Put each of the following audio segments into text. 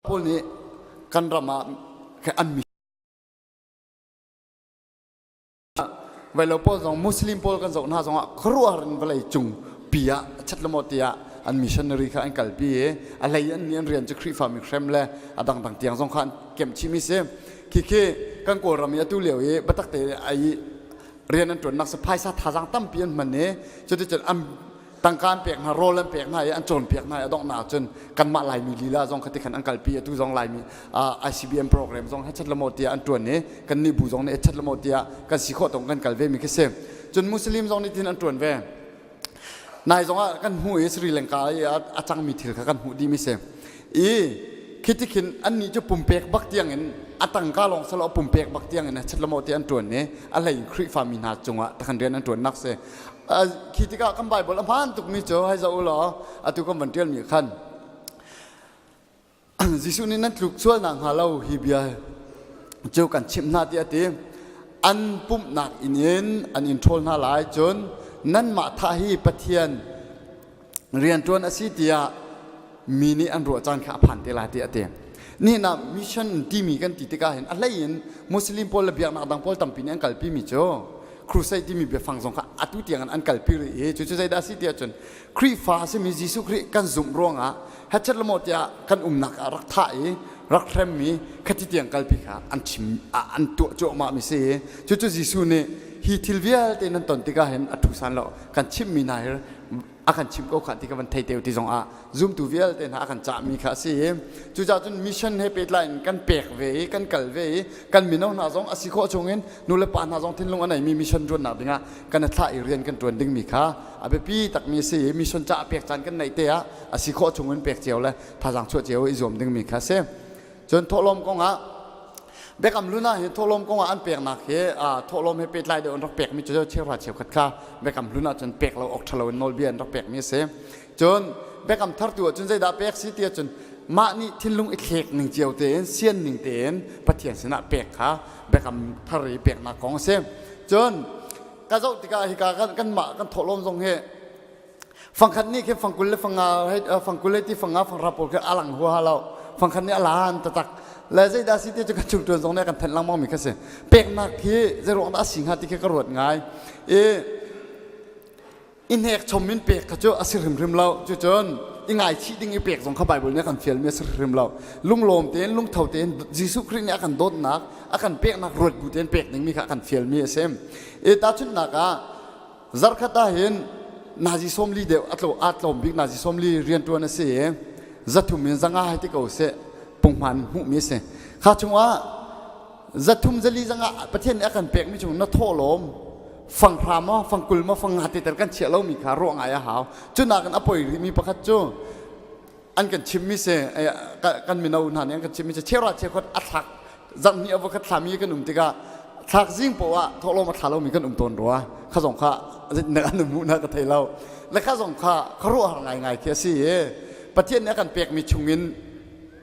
Pawl nih kan ram ah an mi Vailo pawl zong Muslim pawl kan zoh hna zongah khuaruahhar in vawlei cung pi ah chat le maw tiah an missionary kha an kalpi i a hlei an nih an rian cu Khrihfa mi hrem le a dangdang tiang zong kha an kemh chihmi si. Khikhi kan Kawlram i atu lio i biatak te ai rian an ṭuannak si phaisa thazaang tampi an hman i cuticun an tangka an pek hna rawl an pek hna i an cawnpiak hna i a donghnak ahcun kanmah Laimi lila zong kha tikhan an kalpi atu zong Laimi ICBM program zong hechet le maw tiah an ṭuan i kannih bu zong nih hechet le maw tiah kan si khawh tong kan kal ve mi khi si. Cun Muslim zong nih tin an ṭuan ve. Nai zong ah kan hmuh i Sri Lanka i a cangmi thil kha kan hmuh dih mi si. I khi tikhin annih cu pumpek bak tiang in a tangka lawng salo pumpek bak tiang in hechet le maw tiah an ṭuan i a hlei in Khrihfa mi hna cungah takhan rian an ṭuannak si. Khi tikah kan Bible a hmaan tukmi cu hei zoh u law atu kan van ṭialmi khan Jesuh nih nan tluk sualnak hnga lo hi bia cu kan chimh hna tiah a ti. An pumhnak inn in an in ṭhawl hna lai cun nanmah thah hi Pathian rianṭuan a si tiah mi nih an ruah caan kha a phan te lai tiah a ti. Nihin ah mission timi kan ti tikah hin a hlei in Muslim pawl le biaknak dang pawl tampi nih an kalpi mi cu crusade timi biafang zong kha atu tiang in an kalpi rih i cucu zeidah a si tiah cun Khrihfa a simi Jesuh Khrih kan zumh ruangah hechet le maw tiah kan umnak ah rak thah i rak hremmi khati tiang kalpi kha an chim an tuah cuahmah mi si i cucu Jesuh nih hi thil vialte nan ton tikah hin a ṭhu san lo kan chimhmi hna hi a kan chimh ko kha ti ka van thei te ti zong ah zumtu vialte hna a kan cahmi kha a si i cucaah cun mission he pehtlai in kan pek ve i kan kal ve i kan mino hna zong a si khawh chung in nu le pa hna zong thinlung a neimi mission ṭuannak dingah kan i thlah i rian kan ṭuan dingmi kha a biapi takmi a si i mission caah pek caan kan neih te ah a si khawh chung in pek cio le thazaang chuah cio i zuam dingmi kha a si. Cun thawhlawm kongah Biakam Hlun ah hin thawhlawm kongah an peknak hi thawhlawm he pehtlai deuh an rak pekmi cu cheuhra cheukhat kha Biakam Hlun ah cun pek lo awk ṭhalo in nawlbia an rak pekmi a si. Cun Biakam Thar tu ah cun zeidah pek si ti ahcun mah nih thinlung i thlek ning cio tein sian ning tein Pathian sinah pek kha Biakam Thar i peknak kong a si. Cun ka zoh tikah hika kanmah kan thawhlawm zong hi Fangkhat nih khin fangkul le fanga fangkul le ti fanga fangra pawl khi a lang huaha lo. Fangkhat nih a lan taktak. Le zeidah si ti cu kan chung tuan zong nih kan thenh lengmang mi kha si. Peknak hi zeiruang dah a si hnga ti khi ka ruat ngai. I i hnek chom in pek kha cu a si hrimhrim lo. Cucun i ngaichih ding i pek zong kha Bible nih a kan fialmi a si hrimhrim lo. Lunglawm tein lungtho tein Jesuh Khrih nih a kan dawtnak, a kan peknak ruat bu tein pek dingmi kha a kan fialmi a si. I tahchunhnak ah Zarkhat ah hin nazi 40 deuh a tlo aa tlawm bik nazi 40 rianṭuan a si i zathum in zanga hei ti ko seh punghman hmuhmi a si. Kha chungah zathum zali zanga Pathian nih a kan pekmi chung na thawhlawm fanghra maw fangkul maw fanga te tel kan chiah lomi kha ruah ngai a hau. Cu nakin a poi rihmi pakhat cu an kan chimmi si kan mino hna nih an kan chimmi si cheuhra cheukhat a thlak zarhhnih a voikhat thlami kan um tikah thlak zing poah ah thawhlawm a thla lomi kan um tawn rua kha zong kha na an hmuh na ka thei lo le kha zong kha khuaruahhar ngaingai khi a si i Pathian nih a kan pekmi chungin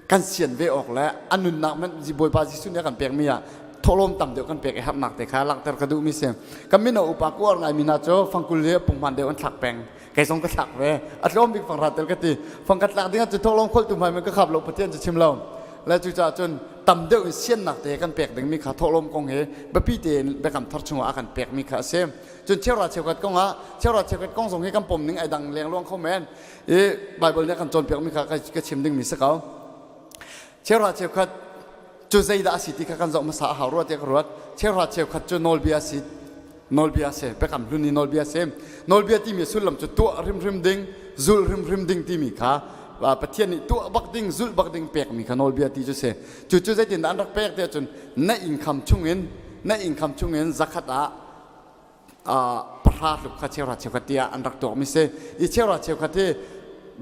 kan sian ve awk le a nunnak hmanh Bawipa Jesuh nih a kan pekmi ah thawhlawm tam deuh kan pek i harnak te kha langhter ka duhmi si kan mino upa kuar ngaimi hna cu fangkul hi punghman deuh an thlak peng kei zong ka thlak ve a tlawm bik fanghra tel ka ti fangkhat tlak ding ah cu thawhlawm kholtu hmai men ka khap lo Pathian cu chim lo le cucaah cun tam deuh in siannak te kan pek dingmi kha thawhlawm kong hi biapi tein biakam thar chungah a kan pekmi kha a si cun cheuhra cheukhat kong ah cheuhra cheukhat kong zong hi kan pom ning ai dang lengluang kho men i Bible nih a kan cawnpiakmi kha ka chim dingmi si ko cheuhra cheukhat cu zeidah a si ti kha kan zoh hmasa a hau rua tiah ka ruat cheuhra cheukhat cu nawlbia si nawlbia si biakam hlun i nawlbia si nawlbia timi sullam cu tuah hrimhrim ding zulh hrimhrim ding timi kha Pathian nih tuah bak ding zulh bak ding pekmi kha nawlbia ti cu si cu cu zeitindah an rak pek tiah cun na income chungin na income chungin zakhat ah pahra tluk kha cheuhra cheukhat tiah an rak tuakmi si i cheuhra cheukhat hi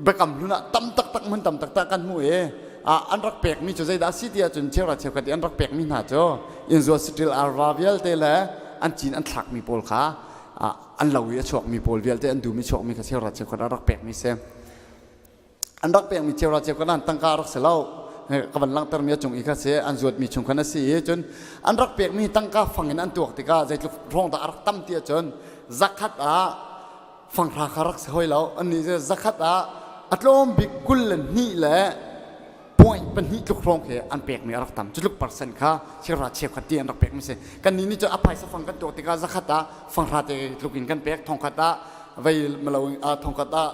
biakam hlun ah tam taktak hmun tam taktak kan hmuh i an rak pekmi cu zeidah a si ti ahcun cheuhra cheukhat i an rak pekmi hna cu inzua saṭil arva vialte le an cin an thlakmi pawl kha an lo i a chuakmi pawl vialte an dum i chuakmi kha cheuhra cheukhat ah rak pekmi si an rak pekmi cheuhra cheukhat an tangka rak si lo ka van langhtermi a cung i kha si an zuatmi chung khan a si i cun an rak pekmi tangka fang in an tuak tikah zeitluk hrawng dah a rak tam ti ahcun zakhat ah fanghra kha rak si hoi lo annih cu zakhat ah a tlawm bik 22 le. Point pahnih tluk hrawng khi an pekmi a rak tam. Cu tluk percent kha cheuhra cheukhat ti an rak pekmi si. Kannih nih cun a phaisa fang kan tuak tikah zakhat ah fanghra te tluk in kan pek, thongkhat ah vei malo thongkhat ah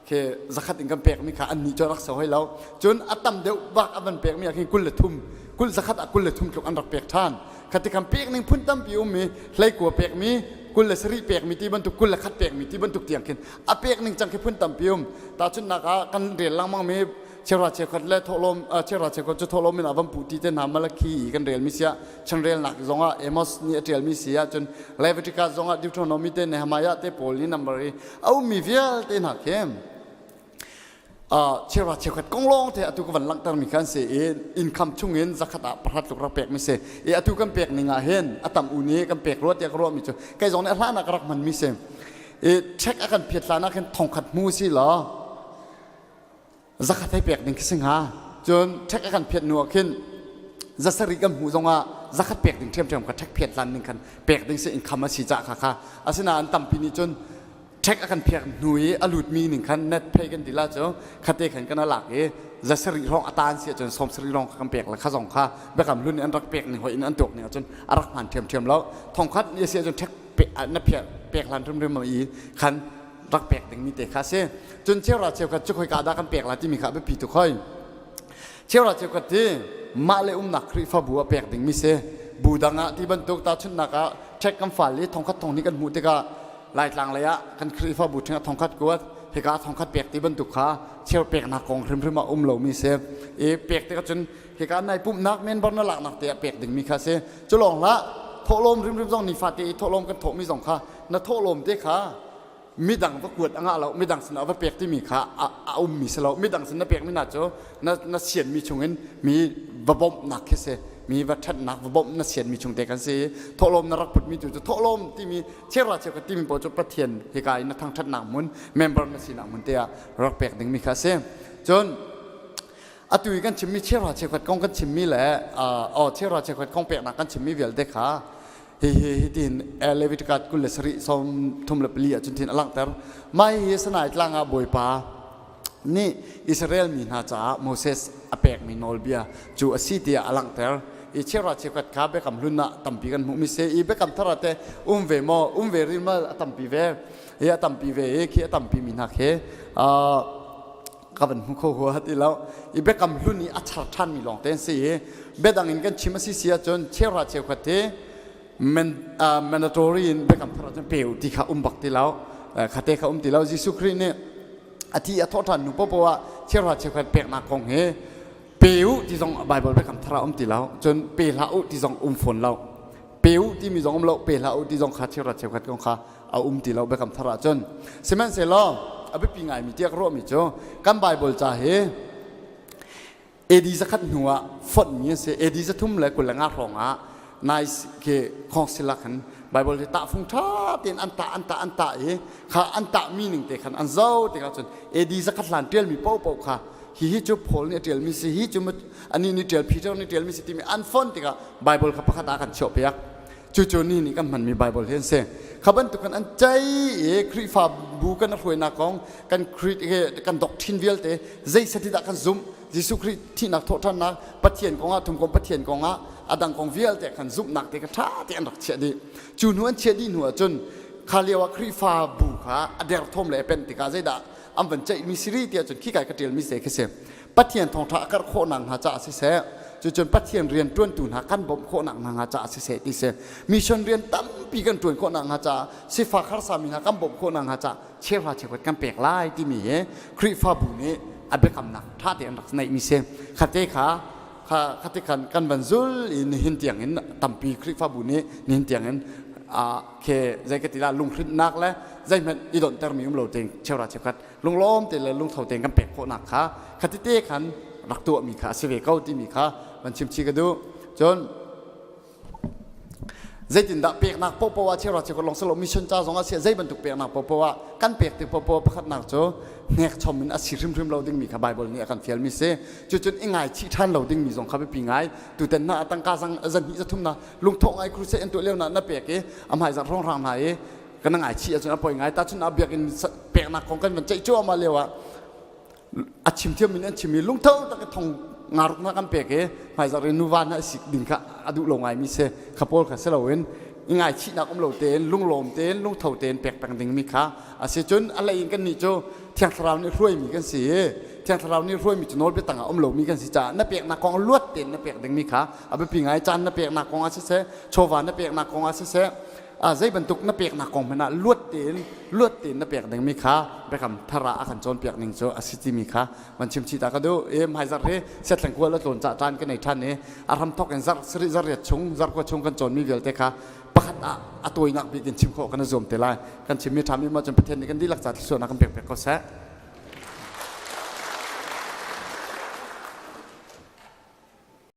khi zakhat in kan pekmi kha annih cu rak si hoi lo. Cun a tam deuh bak a van pekmi ah khin 23 kul zakhat ah 23 tluk an rak pek ṭhan. Khati khan pek ning phun tampi um i hleikua pekmi 27 pekmi ti bantuk 21 pekmi ti bantuk tiang khin a pek ning cang khi phun tampi um. Tahchunhnak ah kan rel lengmang mi cheuhra cheukhat le thawhlawm cheuhra cheukhat cu thawhlawm in a van puh ti te hna Malakhi i kan relmi si ah changrelnak zongah Amos nih a ṭialmi si ah cun Leviticus zongah Deuteronomy te Nehemiah te pawl nih number i a ummi vialte hna khi cheuhra cheukhat kong lawng te atu ka van langhtermi kha an si i income chungin zakhat ah pakhat tluk rak pekmi si i atu kan pek ning ah hin a tam u nih kan pek rua tiah ka ruahmi cu kei zong nih a hlan ah ka rak hmanmi si i check a kan phiat hlan ah khin thongkhat hmu si law zakhat hei pek ding khi si hnga. Cun ṭhek a kan phiat hnu ah khin zasarih kan hmuh zongah zakhat pek ding ṭhiamṭhiam kha ṭhek phiat hlan ning khan pek ding si income a si cah kha kha. Asinain tampi nih cun ṭhek a kan phiak hnu i a lutmi ning khan net pay kan ti la cu khate khan kan lak i zasarih hrawng a taan si ahcun sawmsarih lawng kha kan pek le kha zong kha biakam hlun nih an rak pek ning hoi in an tuak ning ahcun a rak hmaan ṭhiamṭhiam lo. Thongkhat ni a si ahcun ṭhek na phiah pek hlan hrimhrim i khan rak pek dingmi te kha a si. Cun cheuhra cheukhat cu khoika dah kan pek lai timi kha a biapi tuk hoi. Cheuhra cheukhat hi mah le umnak Khrihfabu ah pek dingmi si. Bu dang ah ti bantuk tahchunhnak ah ṭhek kan fal i thongkhat thong hnih kan hmuh tikah Laitlang lei ah kan Khrihfabu ṭhing ah thongkhat kuat hika ah thongkhat pek ti bantuk kha cheu peknak kong hrimhrim ah um lomi si. I pek tikah cun hika nai pumhnak member na laknak te ah pek dingmi kha si. Cu lawng hlah thawhlawm hrimhrim zong nifate i thawhlawm kan thawhmi zong kha na thawhlawm te kha midang va kuat a ngah lo midang sinah va pek timi kha a ummi si lo midang sin na pekmi hna cu na na sianmi chungin mi va bawmhnak khi si mi va ṭhatnak va bawmh na sianmi chung te kan si thawhlawm na rak putmi tu cu thawhlawm timi cheuhra cheukhat timi pawl cu Pathian hika in na thangṭhatnak hmun member na sinak hmun te ah rak pek dingmi kha a si. Cun atu i kan chimmi cheuhra cheukhat kong kan chimmi le aw cheuhra cheukhat kong peknak kan chimmi vialte kha Hihi hitin Leviticus 27 34 ah cun thin a langhter. Mah hihi Sinai tlang ah Bawipa nih Israel mi hna caah Moses a pekmi nawlbia cu a si tiah a langhter. I cheuhra cheukhat kha Biakam Hlun ah tampi kan hmuhmi si. I Biakam Thar ah teh um ve maw? Um ve rih ma? A tampi ve. I a tampi ve i khi a tampi mi hna khi ka van hmu kho hua ti lo. I Biakam Hlun i a char ṭhanmi lawng te an si i biadang in kan chim a si si ahcun cheuhra cheukhat hi mandatory in biakam thar ahcun pe u ti kha um bak ti lo. Khate kha um ti lo. Jesuh Khrih nih a thi a thawh ṭhan hnu popoh ah cheuhra cheukhat peknak kong hi pe u ti zong Bible biakam thar ah um ti lo. Cun pe hlah u ti zong um fawn lo. Pe u timi zong um lo, pe hlah u ti zong kha cheuhra cheukhat kong kha a um ti lo biakam thar ahcun. Sihmanhsehlaw a biapi ngaimi tiah ka ruahmi cu kan Bible ca hi AD zakhat hnu ah fonhmi a si. AD 325 hrawng ah Nice ke council ah khan Bible hi tahfung ṭha tein an tah an tah an tah i kha an tahmi ning te khan an zoh tikah cun AD zakhat hlan ṭialmi paohpaoh kha hihi cu Paul nih a ṭialmi si hi cu anih nih ṭial Peter nih ṭialmi si timi an fonh tikah Bible kha pakhat ah kan chuahpiak. Cucu ni nih kan hmanmi Bible hi an si. Kha bantuk in an cei i Khrihfabu kan hruainak kong, kan Khrih kan doctrine vialte zei sati dah kan zumh, Jesuh Khrih thihnak thawhṭhannak, Pathian kong ah thumkom Pathian kong ah a dang kong vialte kan zumhnak te kha ṭha te an rak chiah dih. Cu hnu an chiah dih hnu ahcun kha lio ah Khrihfabu kha a derthawm le a penh tikah zeidah an van ceihmi si rih ti ahcun khikai ka ṭialmi se khi si. Pathian thawngṭha a karh khawhnak hnga caah siseh, cucun Pathian rian ṭuantu hna kan bawmh khawhnak hna hnga caah siseh ti si. Mission rian tampi kan ṭuan khawhnak hnga caah sifak harsa mi hna kan bawmh khawhnak hnga caah cheuhra cheukhat kan pek lai timi hi Khrihfabu nih a biakamnak ṭha tein rak neihmi si. Khate kha kha khate khan kan van zul i nihin tiang in tampi Khrihfabu nih nihin tiang in khe zei ka ti la lunghrinhnak le zeihmanh i donhtermi um lo tein cheuhra cheukhat lunglawm te le lungtho tein kan pek khawhnak kha khatite khan rak tuahmi kha a si ve ko timi kha van chimchih ka duh. Cun zeitindah peknak popoh ah cheuhra cheukhat lawng si lo mission ca zong ah si zei bantuk peknak popoh ah kan pek tik popoh pakhatnak cu hnekchom in a si hrimhrim lo dingmi kha Bible nih a kan fialmi si. Cucun i ngaichih ṭhan lo dingmi zong kha biapi ngai. Tutan na tangka zang zan hnih zathum na lungthawh ngai crusade an tuah lio na na pek i a hmaizarh hrawnghrang hna i kan ngaichih ahcun a poi ngai. Tahchun ah biakinn peknak kong kan van ceih cuahmah lio ah a chim thiam in an chim i lungtho tak i thong. Ngaruk hna kan pek i hmaizarh in nuva hna sik ding kha a duh lo ngaimi si. Kha pawl kha si loin i ngaichihnak um lo tein lunglawm tein lungtho tein pek peng dingmi kha a si. Cun a lei in kannih cu Thiang Thlarau nih hruaimi kan si i Thiang Thlarau nih hruaimi cu nawlbia tangah um lomi kan si caah na peknak kong luat tein na pek dingmi kha a biapi ngai. Caan na peknak kong ah siseh, chawva na peknak kong ah siseh, zei bantuk na peknak kong hmanh ah luat tein luat tein na pek dingmi kha biakam thar ah a kan cawnpiak ning cu a si timi kha van chim chih ta ka duh. I hmaizarh hi siathleng kual a tlawn cah caan ka nei ṭhan i a hramthok in zarh sarih zarh riat chung zarh kua chung kan cawnmi vialte kha pakhat ah a tawinak bik in chim khawh kan i zuam te lai. Kan chimmi ṭhami ma cun Pathian nih kan dihlak ca thluachuahnak kan pek pek ko seh.